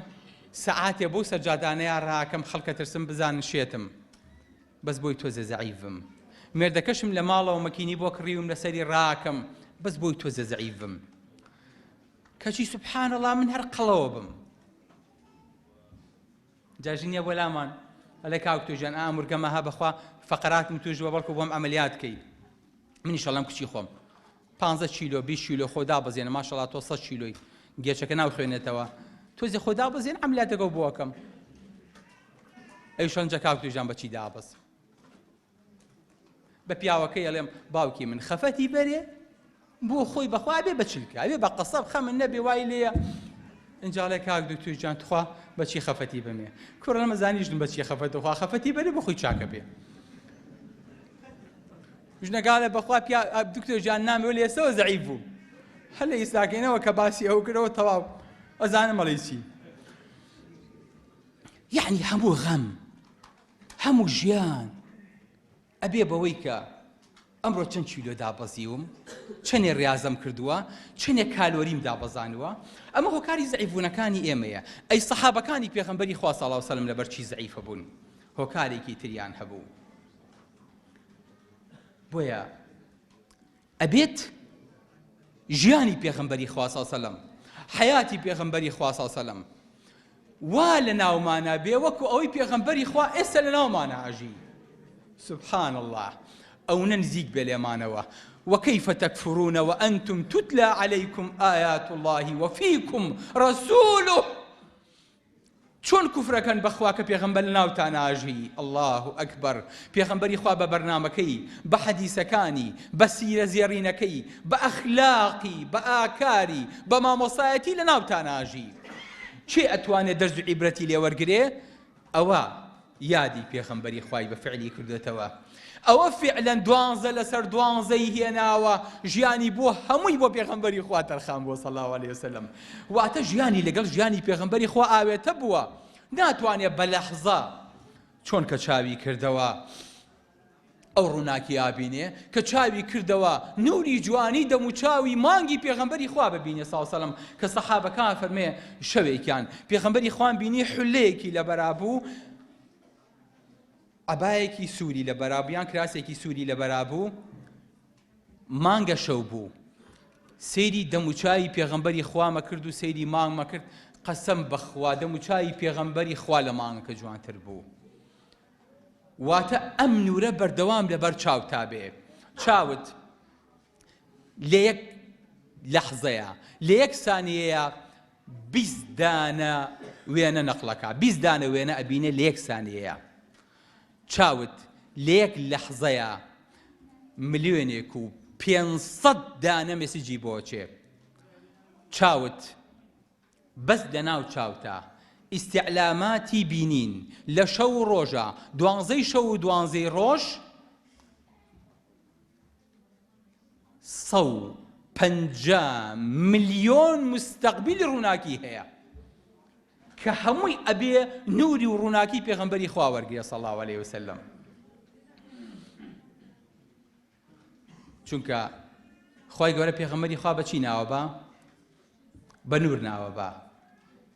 سەعاتێ بۆ سەرجادانەیە ڕاکەم خەڵکە ترسم بزانن شێتم بەس بۆی تۆزێ زەعیف بم مێردەکەشم لە ماڵەوە مەکینی بۆ کڕیوم لەسەری ڕاکەم بەس بۆی تۆزێ زەعیف بم کەچی سبحان الله من هەر قەڵەوە بم جا ژنیە بۆ لامان ئەڵێ کاک دکتۆر گیان ئا مورگەمە ها بەخوا فەقەراتم توش بووە بەڵکو بۆم عەمەلیات کەی منیش ئەڵێم کچی خۆم پانزە کیلۆ 20 کیلۆ خۆ دابەزێنە ماشەڵا تۆ 100 کیلۆی گێچەکە ناو خوێنێتەوە تۆزی خۆ دابەزێن عەمەلیاتەکە بۆ ئەکەم ئەی شەنجە کاک دکتۆر گیان بەچی دابەز بە پیاوەکەی ئەڵێم باوکی من خەفەتی بەرێ بۆ خۆی بەخوا بێ بە چلکە ئەبێ بە قەسەب خەمن نەبێ وای لێیە ئینجاڵێ کاک دکتۆر جان تخوا بەچی خەفەتی بمێ کوڕە نەمەزانی ژن بەچی خەفەت خوا خەفەتی بەرێ بۆ خۆی چاکە بێ ژنەکانە بەخوا پیا دکتۆر جان نامەوە لە ئێستەوە زەعیف بوو هەر لە ئیسلاکەینەوە کە باسی ئەو کردەوە تەواو ئەزانم ئەڵێی چی یعنی هەموو غەم هەموو ژیان ئەبێ بەوەی کە ئەمڕۆ چەند کیلۆ دابەزیوم، چەنێ ڕیازەم کردووە، چەنێ کالۆریم دابەزانووە، ئەمە هۆکاری زەعیفبوونەکانی ئێمەیە، ئەی سەحابەکانی پێغەمبەری خوا صلی اللە وسلم لەبەر چی زەعیفە بوون؟ هۆکارێکی تریان هەبوو. بۆیە ئەبێت ژیانی پێغەمبەری خوا صلی سەلەم حەیاتی پێغەمبەری خوا صلی سەلەم وا لە ناومانە بێ وەکو ئەوەی پێغەمبەری خوا ئێستا لە ناومانە ئەژی سبحان الله ئەو نزیک بێ لێمانەوە وكيف تكفرون وأنتم تتلى عليكم آيات الله وفيكم رسوله چۆن کوفرەکەن بەخوا کە پێغەمبەر لەناوتان ئاژی اللە اکبر پێغەمبەری خوا بە بەرنامەکەی بە حەدیسەکانی بە سیرە زێڕینەکەی بە ئەخلاقی بە ئاکاری بە مامۆستایەتی لەناوتان ئاژی کێ ئەتوانێ دەرز و عیبرەتی لێ وەرگرێ ئەوە یادی پێغەمبەری خوای بە فعلی کردۆتەوە ئەوە فعلەن دوانزە لەسەر دوانزەی هێناوە ژیانی بۆ هەمووی بۆ پێغەمبەری خوا تەرخان بووە صلی الله علیه وسلم واتە ژیانی لەگەڵ ژیانی پێغەمبەری خوا ئاوێتە بووە ناتوانێت بە لەحزە چۆن کە چاوی کردەوە ئەو ڕووناکی ئابینێ کە چاوی کردەوە نوری جوانی دەموچاوی مانگی پێغەمبەری خوا ببینێ صلی سەلام کە سەحابەکان فەرمێ شەوێکیان پێغەمبەری خوان بینی حولەیەکی لەبەرا بوو عەبایەکی سووری لەبەرا بوو یان کراسێکی سووری لەبەرا بوو مانگە شەو بوو سەیری دەموچاوی پێغەمبەری خوامە کرد و سەیری مانگمە کرد قەسەم بەخوا دەموچاوی پێغەمبەری خوا لە مانگەکە جوانتر بوو. واتە ئەم نورە بەردەوام لەبەر چاوتا بێ چاوت لە یەک لەحزەیە لە یەک سانیەیە 20 دانە وێنە نەقڵەکە 20 دانە وێنە ئەبینێ لە یەک سانیەیە چاوت لە یەک لەحزەیە ملیۆنێک و 500 دانە message ی بۆ چێ چاوت بەس لەناو چاوتا ئیستعلاماتی بینین لە شەو و ڕۆژا دوانزەی شەو و دوانزەی ڕۆژ 150 ملیۆن مستەقبیلی ڕووناکی هەیە کە هەمووی ئەبێ نوری و ڕووناکی پێغەمبەری خوا وەرگێ صلی الله علیه وسلم چونکە خوای گەورە پێغەمبەری خوا بەچی ناوە با بە نور ناوە با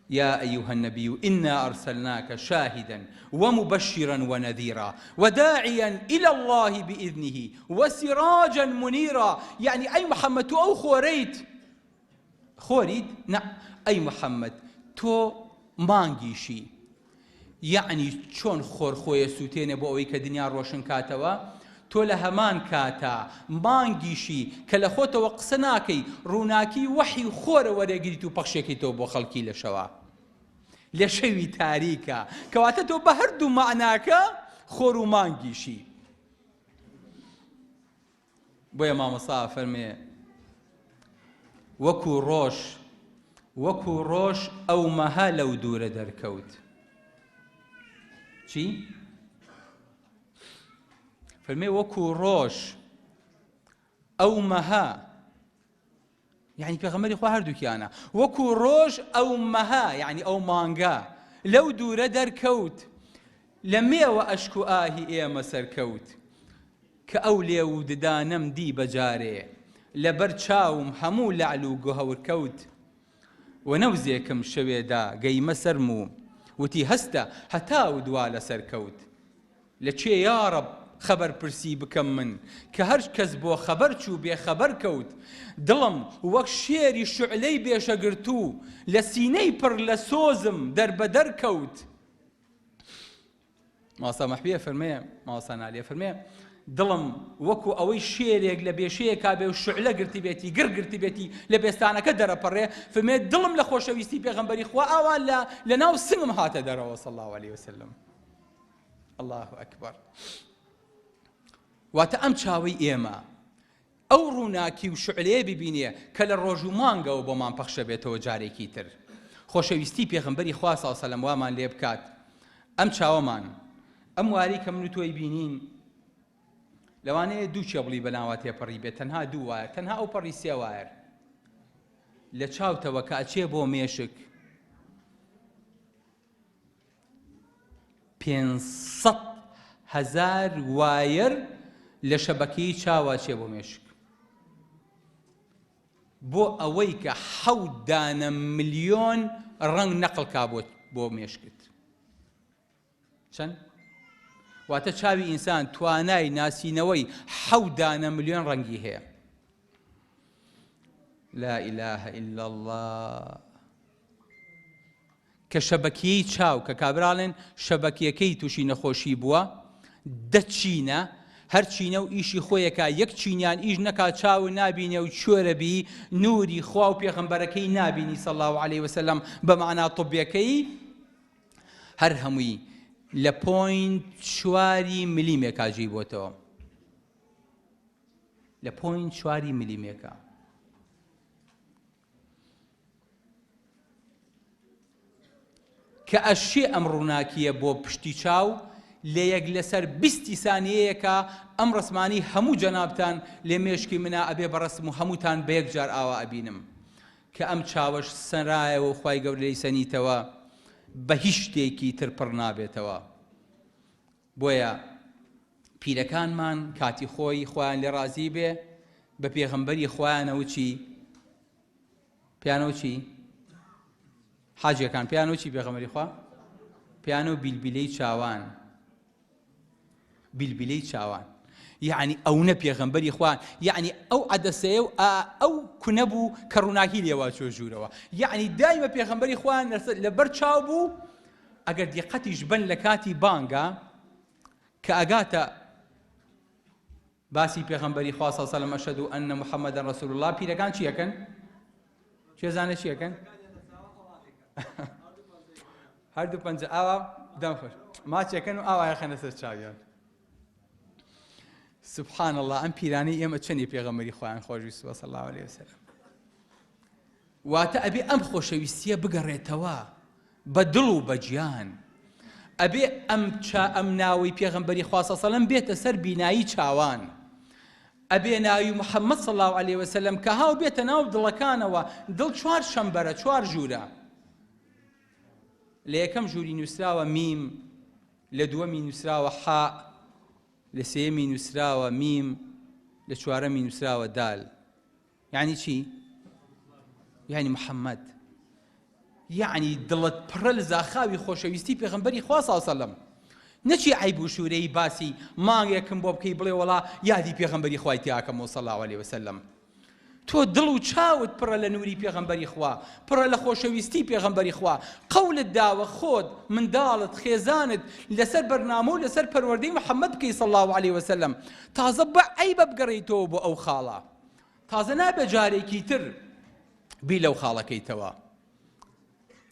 يا أيها النبي إنا أرسلناك شاهدا ومبشرا ونذيرا وداعيا إلى الله بإذنه وسراجا منيرا يعني أي محمد أو خوريت خۆریت؟ نا ئەی محمد تۆ مانگیشی یەعنی چۆن خۆر خۆی ئەسوتێنێ بۆ ئەوەی کە دنیا ڕۆشن کاتەوە تۆ لە هەمان کاتا مانگیشی کە لە خۆتەوە قسە ناکەی ڕووناکی وەحی خۆرە وەرەگریت و پەخشێکەیتەوە بۆ خەڵکی لە شەوا لە شەوی تاریکە کەواتە تۆ بە هەردوو مەعناکە خۆر و مانگیشی بۆیە مامۆستا ئەفەرمێ وەکو ڕۆژ وەکو ڕۆژ ئەو مەها لەو دوورە دەرکەوت چی؟ فەرمێ وەکو ڕۆژ ئەو مەها یعنی پێغەمبەری خوا هەردووکیانە وەکو ڕۆژ ئەو مەها یعنی ئەو مانگە لەو دوورە دەرکەوت لە مێوە ئەشک و ئاهی ئێمە سەرکەوت کە ئەو لێو و ددانەم دی بەجارێ لەبەر چاوم هەموو لەعل و گوهەور کەوت و نەوزێکم شەوێدا گەیمە سەرم و وتی هەستە هەتاو دوا لەسەر کەوت لە کێ یاڕەب خەبەر پرسی بکەم من کە هەر کەس بۆ خەبەر چوو بێ خەبەر کەوت دڵم وەک شێری شوعلەی بێشەگرتوو لە سینەی پڕ لە سۆزم دەربەدەر کەوت. مامۆستا مەحوی ئەفەرمێ، مامۆستا نالی ئەفەرمێ، دڵم وەکو ئەوەی شێرێک لە بێشەیەکا بێ و شوعلە گرتبێتی، گڕ گرتبێتی، لە بێستانەکە دەرەپەڕێ، فەرمێ دڵم لە خۆشەویستی پێغەمبەری خوا ئاوا لە لەناو سنگم هاتە دەرەوە صلی اللە علیه وسلم. اللە اکبر. واتە ئەم چاوەی ئێمە ئەو ڕووناکی و شوعلەیە ببینێ کە لە ڕۆژ و مانگەوە بۆمان پەخشە بێتەوە جارێکی تر خۆشەویستی پێغەمبەری خوا صلی سەلەم وامان لێ بکات ئەم چاوەمان ئەم واری کە من و تۆی بینین لەوانەیە دوو کێبڵی بەناوە تێپەڕی بێت تەنها دوو wire تەنها ئەو پەڕی سێ wire لە چاوتەوە کە ئەچێ بۆ مێشک 500 هەزار wire لە شەبەکەی چاوە چێ بۆ مێشک بۆ ئەوەی کە حەوت دانە ملیۆن ڕەنگ نەقڵ کا بۆ مێشکت چەند؟ واتە چاوی ئینسان توانای ناسینەوەی حەوت دانە ملیۆن ڕەنگی هەیە لا إله إلا الله کە شەبەکیەی چاو کە کابراڵێن شەبەکیەکەی تووشی نەخۆشی بووە دە چینە هەر چینە و ئیشی خۆیەکا یەک چینیان ئیش نەکا چاو نابینێ و کوێرە بی نوری خوا و پێغەمبەرەکەی نابینی صلی اللە علیە وسلم بە مەعنا طبیەکەی هەر هەمووی لە point چواری ملیمێکا جێی بۆتەوە لە point چواری ملیمێکا کە ئەشێ ئەم ڕووناکییە بۆ پشتی چاو لە یەک لەسەر بیستی سانیەیەکا ئەم ڕەسمانەی هەموو جەنابتان لە مێشکی منا ئەبێ بە ڕەسم و هەمووتان بە یەک جار ئاوا ئەبینم کە ئەم چاوەش سەنرایەوە و خوای گەورە لێی سەنیتەوە بە هیچ شتێکی تر پڕ نابێتەوە بۆیە پیرەکانمان کاتی خۆی خوایان لێ ڕازی بێ بە پێغەمبەری خوایانەوە چی پیانەوە چی حاجیەکان پیانەوە چی پێغەمبەری خوا پیانەوە بیلبیلەی چاوان بیلبیلەی چاوان یعنی ئەو نە پێغەمبەری خوا یعنی ئەو عەدەسەیە و ئەو کونە بوو کە ڕووناکی لێوا چۆ ژوورەوە یعنی دایمە پێغەمبەری خۆیان لەبەر چاو بوو ئەگەر دیقەتیش بن لە کاتی بانگا. کە ئەگاتە باسی پێغەمبەری خوا صلی الله علیه و سلم اشهد ان محمدا رسول الله پیرەکان چی ئەکەن؟ کێ زانێ چی ئەکەن؟ هەردوو پەنجە ئاوا دەم خۆش ماچەکەن و ئاوا یەخەنە سەر چاویان سبحان الله ئەم پیرانەی ئێمە چەندی پێغەمبەری خۆیان خۆشویستووە صلی الله علیه وسلم واتە ئەبێ ئەم خۆشەویستیە بگەڕێتەوە بە دڵ و بە گیان ئەبێ ئەم چا ئەم ناوەی پێغەمبەری خوا صلی سەلەم بێتە سەر بینایی چاوان ئەبێ ناوی محەممەد صلی الله علیه وسلم کە هاو بێتە ناو دڵەکانەوە دڵ چوار شەمبەرە چوار ژوورە لە یەکەم ژووری نووسراوە میم لە دووەمی نووسراوە حا لە سێیەمی نووسراوە میم لە چوارەمی نووسراوە دال یعنی چی؟ یعنی محەممەد یعنی دڵت پڕە لە زاخاوی خۆشەویستی پێغەمبەری خوا صلی سەلەم نەچی عیب و شوورەی باسی مانگێکم بۆ بکەی بڵێ وەڵا یادی پێغەمبەری خوای تیاکەم و صلی الله علیه وسلم تۆ دڵ و چاوت پڕە لە نوری پێغەمبەری خوا پڕە لە خۆشەویستی پێغەمبەری خوا قەولت داوە خۆت منداڵت خێزانت لەسەر بەرنامە و لەسەر پەروەردەی محەممەد بکەی صلی الله علیه وسلم تازە بە عەیبە بگەڕێیتەوە بۆ ئەو خاڵە تازە نابێ جارێکی تر بیر لەو خاڵەکەیتەوە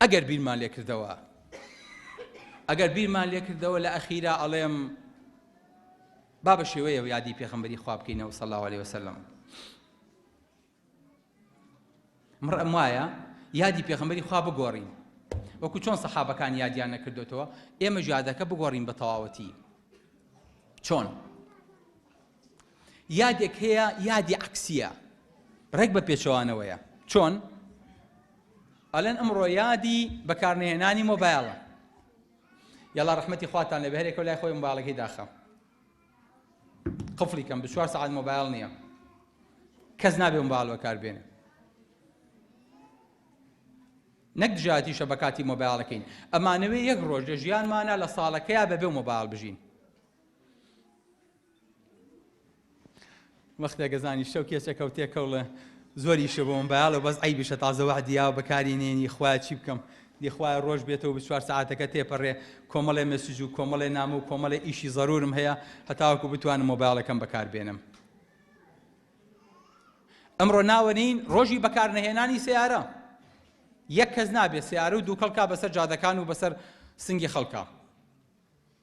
ئەگەر بیرمان لێکردەوە ئەگەر بیرمان لێکردەوە لە ئەخیرا ئەڵێم با بە شێوەیە یادی پێغەمبەری خوا بکەینەوە صلی الله علیه وسلم من ڕەئم وایە یادی پێغەمبەری خوا بگۆڕین وەکو چۆن سەحابەکان یادیان نەکردوتەوە ئێمە یادەکە بگۆڕین بە تەواوەتی چۆن یادێک هەیە یادی عکسیە ڕێک بە پێچەوانەوەیە چۆن ئەلەن ئەمڕۆ یادی بەکارنەهێنانی مۆبایلە یاڵا ڕەحمەتی خواتان لەبێ هەرێکە لای خۆی مۆبایلەکەی داخە قفڵی کەم 24 سەعات مۆبایل نییە کەس نابێ مۆبایل بەکار بێنێ نەک دژایەتیشە بە کاتی مۆبایلەکەین ئەمانەوێ یەک ڕۆژ لە ژیانمانە لە ساڵەکەیا بەبێ مۆبایل بژین وەختێک ئەزانی شەو کێچەکە و تێکەوڵێ زۆر ئیشە بۆ مۆبایل و بەس عەیبیشە تازە وەعدی یاوە بەکاری نێنی خوایە چی بکەم دی خوایە ڕۆژ بێتەوە بە چوار سەعاتەکە تێپەڕێ کۆمەڵێ message و کۆمەڵێ نامە و کۆمەڵێ ئیشی زەرورم هەیە هەتاوەکو بتوانم مۆبایلەکەم بەکار بێنم ئەمڕۆ ناوەنین ڕۆژی بەکارنەهێنانی سیارە یەک کەس نابێت سیارە و دووکەڵکا بەسەر جادەکان و بەسەر سنگی خەڵکە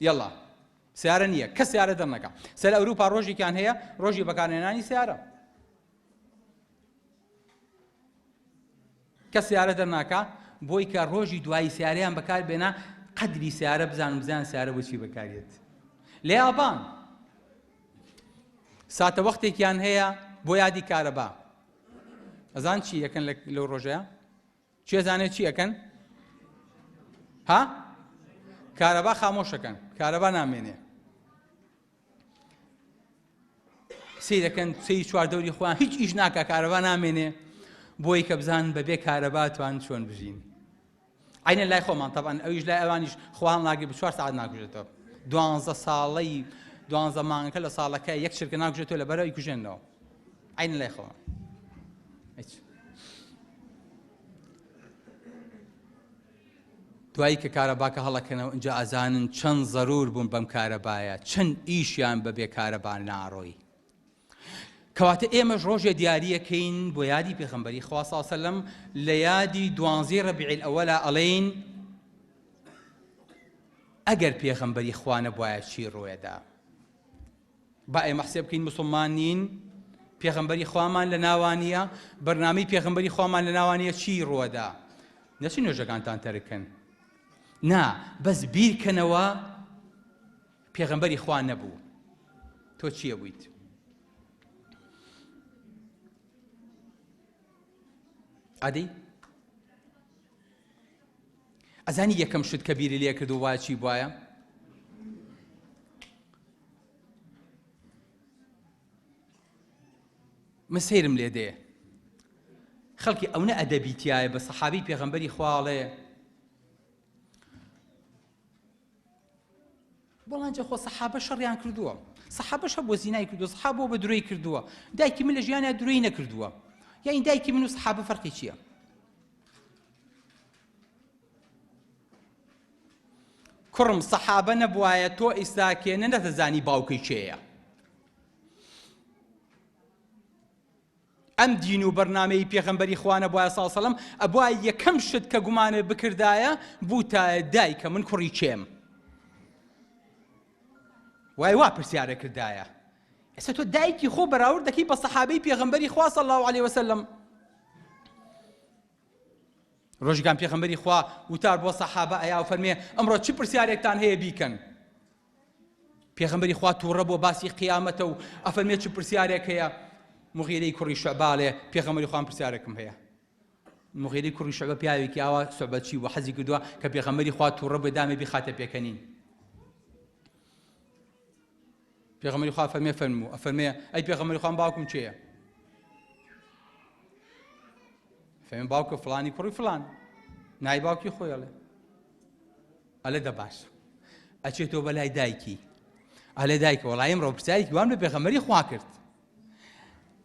یەڵا سیارە نییە کەس سیارە دەرنەکا سەر ئەوروپا ڕۆژێکیان هەیە ڕۆژی بەکارهێنانی سیارە کەس سیارە دەرناکا بۆی کە ڕۆژی دوایی سیارەیان بەکار بێنا قەدری سیارە بزانم بزان سیارە بۆچی بەکارێت لە یابان ساتە وەختێکیان هەیە بۆ یادی کارەبا ئەزان چی یەکەن لەو ڕۆژەیە کێ زانێ چی ئەکەن؟ ها؟ کارەبا خامۆشەکەن کارەبا نامێنێ سیرەکەن سەی چواردەوری خۆیان هیچ ئیش ناکە کارەبا نامێنێ بۆی کە بزان بەبێ کارەبا توان چۆن بژین عینە لای خۆمان تەبان ئەویش لای ئەوانیش خۆیان ناگری بە چوار ساعت ناکوژێتەوە دوانزە ساڵەی دوانزە مانگەکە لە ساڵەکە یەک چرکە ناکوژێتەوە لە بەرەوەی کوژێنەوە عینە لای خۆمان دوایی کە کارەباکە هەڵەکەنەوە ئینجا ئەزانن چەند زەرور بوون بەم کارەبایە چەند ئیشیان بە بێ کارەبا ناڕۆی کەواتە ئێمەش ڕۆژێ دیاریەکەین بۆ یادی پێخەمبەری خوا صلی سەلەم لە یادی دوانزەی ڕەبیع الئەوەلا ئەڵێین ئەگەر پێغەمبەری خوا نەبوایە چی ڕوێدا با ئێمە حسێب بکەین موسڵمان نین پێغەمبەری خوامان لە ناوا نییە بەرنامەی پێغەمبەری خوامان لە ناوا نییە چی ڕوەدا نەچن نوێژەکانتان تەرکن نا بەس بیرکەنەوە پێغەمبەری خوا نەبوو تۆ چییە بوویت ئەدی ئەزانی یەکەم شت کە بیری لێ کرد و وایە چی بواە من سەیرم لێ دێ خەڵکی ئەونە ئەدەبی تایە بە سەحابی پێغەمبەری خواڵێ بەڵام جا خۆ سەحابە شەڕیان کردووە سەحابەش هەبووە زینای کردووە سەحابە بە درۆی کردووە دایکی من لە ژیانیا درۆی نەکردووە یعنی دایکی من و سەحابە فەرقی چییە؟ کوڕم سەحابە نەبوایە تۆ ئیستا کێنە نەتەزانی باوکی کێیە. ئەم دین و بەرنامەی پێغەمبەری خوا نەبوایە صلی سەلەم ئەبوایە یەکەم شت کە گومانت بکردایە بوتایە دایکە من کوڕی کێم وای وا پرسیارە کردایە ئێستا تۆ دایکی خۆ بەراورد دەکەی بە سەحابەی پێغەمبەری خوا صلی الله علیه وسلم ڕۆژگان پێغەمبەری خوا وتار بۆ سەحابە ئەیا و فەرمێ ئەمڕۆ چ پرسیارێکتان هەیە بیکەن پێغەمبەری خوا تووڕە بۆ باسی قیامەتە و ئەفەرمێ چ پرسیارێک هەیە مغیرەی کوڕی شعبالێ پێغەمبەری خوام پرسیارێکم هەیە مغیرەی کوڕی شعبە پیاوێکی ئاوا سوعبەتچی بوو حەزی کردووە کە پێغەمبەری خوا تووڕە بێ دامێ بیخاتە پێکەنین پێغەمبەری خوا فەرمێ فەرموو ئەفەرمێ ئەی پێغەمبەری خوام باوکم کێیە فەرمێ باوکە فلانی کوڕی فلان نای باوکی خۆی ئەڵێ ئەلێ دە باش ئەچێتەوە بە لای دایکی ئەلێ دایکە وەڵای ئەمڕۆ پرسیارێکی وام لە پێغەمبەری خوا کرد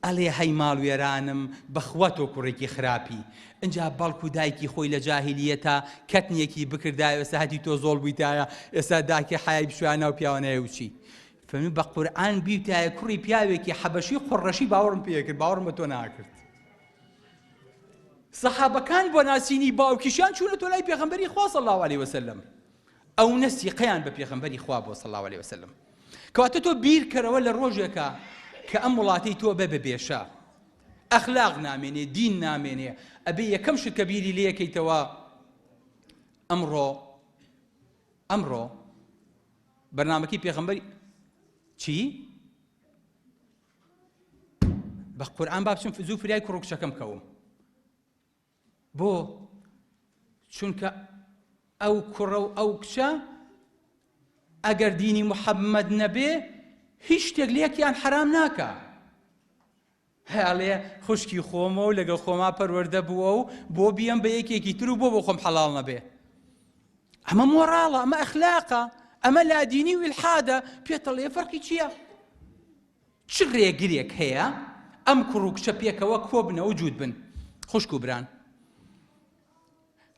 ئەلێ هەی ماڵ وێرانم بەخوا تۆ کوڕێکی خراپی ئینجا بەڵکو دایکی خۆی لە جاهلیەتا کەتنێکی بکردایە ئێستا هەتی تۆ زۆڵ بوویتایە ئێستا داکی حیای بچوایە ناو پیاوانەیە وچی فەرمی بە قورئان بیوتایە کوڕی پیاوێکی حەبەشی قوڕەشی باوەڕم پێکرد باوەڕم بە تۆ ناکرد سەحابەکان بۆ ناسینی باوکیشیان چوونەتۆ لای پێغەمبەری خوا صلی اللە علیه وسلم ئەو نە سیقەیان بە پێغەمبەری خوا بۆ صلی اللە علیه وسلم کەواتە تۆ بیرکەرەوە لە ڕۆژێکە کە ئەم وڵاتەی تۆ بە بەبێشە ئەخلاق نامێنێ دین نامێنێ ئەبێ یەکەم شت کە بیری لێکەیتەوە ئەمڕۆ ئەمڕۆ بەرنمەکەی پێغەمبەری چی؟ بە قورئان با بچم زوو فریای کوڕ و کچەکەم کەوم بۆ چونکە ئەو کوڕە و ئەو کچە ئەگەر دینی محەممەد نەبێ هیچ شتێک لەیەکیان حرام ناکە هەڵێ خوشکی خۆمە و لەگەڵ خۆما پەروەردە بووە و بۆ بیەم بە یەکێکی تر و بۆ بۆ خۆم حەڵاڵ نەبێ ئەمە مۆراڵە ئەمە ئەخلاقە ئەمە لادینی و ئیلحادە پێتەڵێ فەرقی چییە؟ چ ڕێگرێک هەیە ئەم کوڕ و کچە پێکەوە کۆبنەوە جووت بن خوشک و بران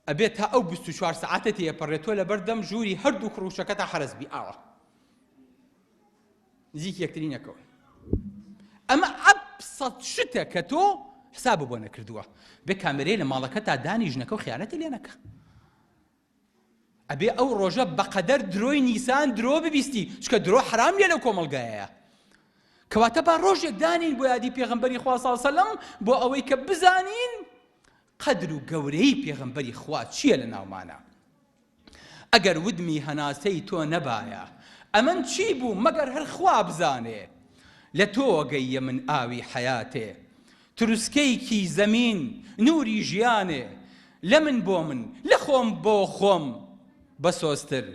ئەبێت تا ئەو 24 سەعاتە تێپەڕێت تۆ لەبەر دەم ژووری هەردوو کوڕ و کچەکە تا حەرەس بی ئاوا نزیک یەکتری نەکەون ئەمە ئەبسەت شتە کە تۆ حساب بۆ نەکردووە بێ کامێرەی لە ماڵەکەتا دانی ژنەکە و خیانەتی لێ نەکە ئەبێ ئەو ڕۆژە بەقەدەر درۆی نیسان درۆ ببیستی چکە درۆ حرام نیە لەو کۆمەڵگایەیە کەواتە با ڕۆژێک دانین بۆ یادی پێغەمبەری خوا صلی سەلەم بۆ ئەوەی کە بزانین قەدر و گەورەی پێغەمبەری خوا چییە لە ناومانە ئەگەر ودمی هەناسەی تۆ نەبایە ئەمن چی بوو مەگەر هەر خوا بزانێ لە تۆوە گەییە من ئاوی حەیاتێ تروسکەیکی زەمین نوری ژیانێ لەمن بۆ من لە خۆم بۆ خۆم بەسۆزتر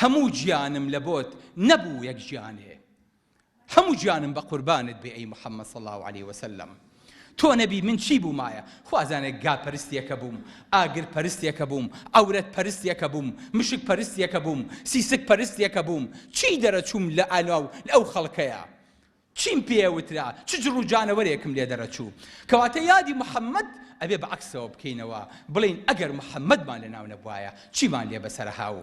هەموو گیانم لە بۆت نەبوو یەک گیانێ هەموو گیانم بە قوربانت بێ ئەی محمد صلی اللە علیە وسلم تۆ نەبی من چی بوومایە خوا زانێ گا پەرستێکە بووم ئاگر پەرستێکە بووم عەورەت پەرستێکە بووم مشک پەرستێکە بووم سیسک پەرستێکە بووم چی دەرەچووم لە ئاناو ئەو خەڵکەیە چیم پێ وترا چ جڕ و جانەوەرێکم لێ دەرەچوو کەواتە یادی محمد ئەبێ بە عەکسەوە بکەینەوە بڵێین ئەگەر محمدمان لەناو نەبوایە چیمان لێ بەسەرهاو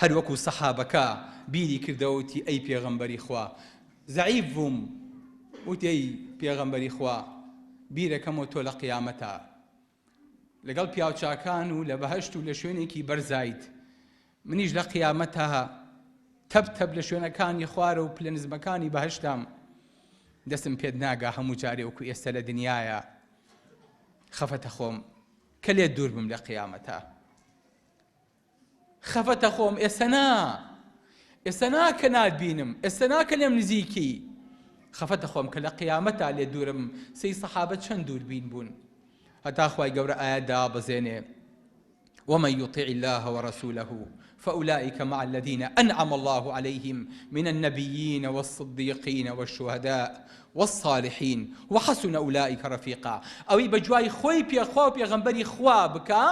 هەروەکو سەحابەکە بیری کردەوە وتی ئەی پێغەمبەری خوا زەعیف بووم وتی ئەی پێغەمبەری خوا بیرەکەمەوە تۆ لە قیامەتا لەگەڵ پیاوچاکان و لە بەهەشت و لە شوێنێکی بەرزایت منیش لە قیامەتا تەپ تەپ لە شوێنەکانی خوارە و پلە نزمەکانی بەهەشتام دەستم پێت ناگا هەموو جارێ وەکو ئێستا لە دنیاە خەفەتە خۆم کە لێت دوور بم لە قیامەتا خەفەتە خۆم ئێستا نا ئێستا نا کە ناتبینم ئێستا نا کە لێم نزیکی خەفەتە خۆم کە لە قیامەتا لێ دوورم سەی سەحابە چەند دووربین بوون هەتا خوای گەورە ئایا دابەزێنێ ومن يطع الله ورسوله فأولئك مع الذين أنعم الله عليهم من النبيين والصديقين والشهداء والصالحين وحسن أولئك رفيقا ئەوەی بەجوای خۆی پێخوا و پێغەمبەری خوا بکا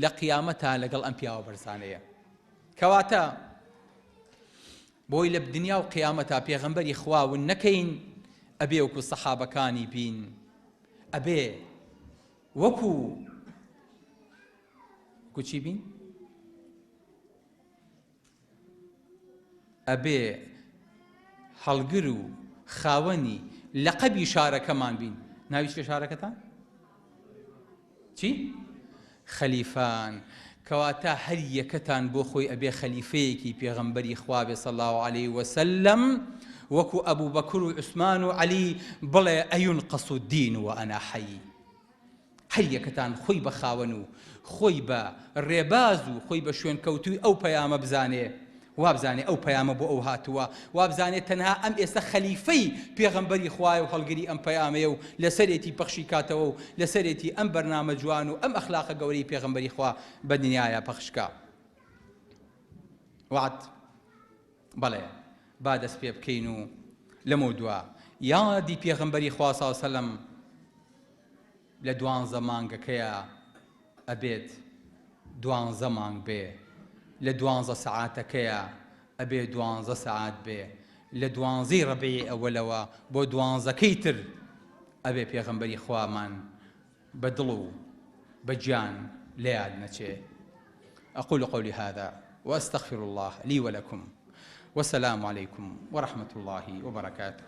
لە قیامەتا لەگەڵ ئەم پیاوە بەرزانەیە کەواتە بۆی لە دنیا و قیامەتا پێغەمبەری خوا ون نەکەین ئەبێ وەکو سەحابەکانی بین ئەبێ وەکو کوچی بین؟ ئەبێ هەڵگر و خاوەنی لەقەبی شارەکەمان بین. ناوی چیە شارەکەتان؟ چی؟ خەلیفان. کەواتە هەر یەکەتان بۆ خۆی ئەبێ خەلیفەیەکی پێغەمبەری خوا بێ صلی اللە علیه وسلم وەکو ئەبوبەکر و عوسمان و عەلی بڵێ ئەینقص الدین وانا حی. هەر یەکەتان خۆی بە خاوەن و خۆی بە ڕێباز و خۆی بە شوێنکەوتووی ئەو پەیامە بزانێ، وابزانێ ئەو پەیامە بۆ ئەو هاتووە، وابزانێ تەنها ئەم ئێستا خەلیفەی پێغەمبەری خوایە و هەڵگری ئەم پەیامەیە و لەسەرێتی پەخشی کاتەوە و لەسەرێتی ئەم بەرنامە جوان و ئەم ئەخلاقە گەورەی پێغەمبەری خوا بە دنیایا پەخش کا. وەعد. بەڵێ با دەست پێ بکەین و لەمەودوا یادی پێغەمبەری خوا صلی اللە علیە وسلم لە دوانزە مانگەکەیا ئەبێت دوانزە مانگ بێ، لە دوانزە سەعاتەکەیا ئەبێ دوانزە سەعات بێ، لە دوانزەی ڕەبیعی ئەوەلەوە بۆ دوانزەکەی تر ئەبێ پێغەمبەری خوامان بە دڵ و بە گیان لە یاد نەچێ. أقول قولي هذا وأستغفر الله لي ولكم والسلام عليكم ورحمة الله وبركاته.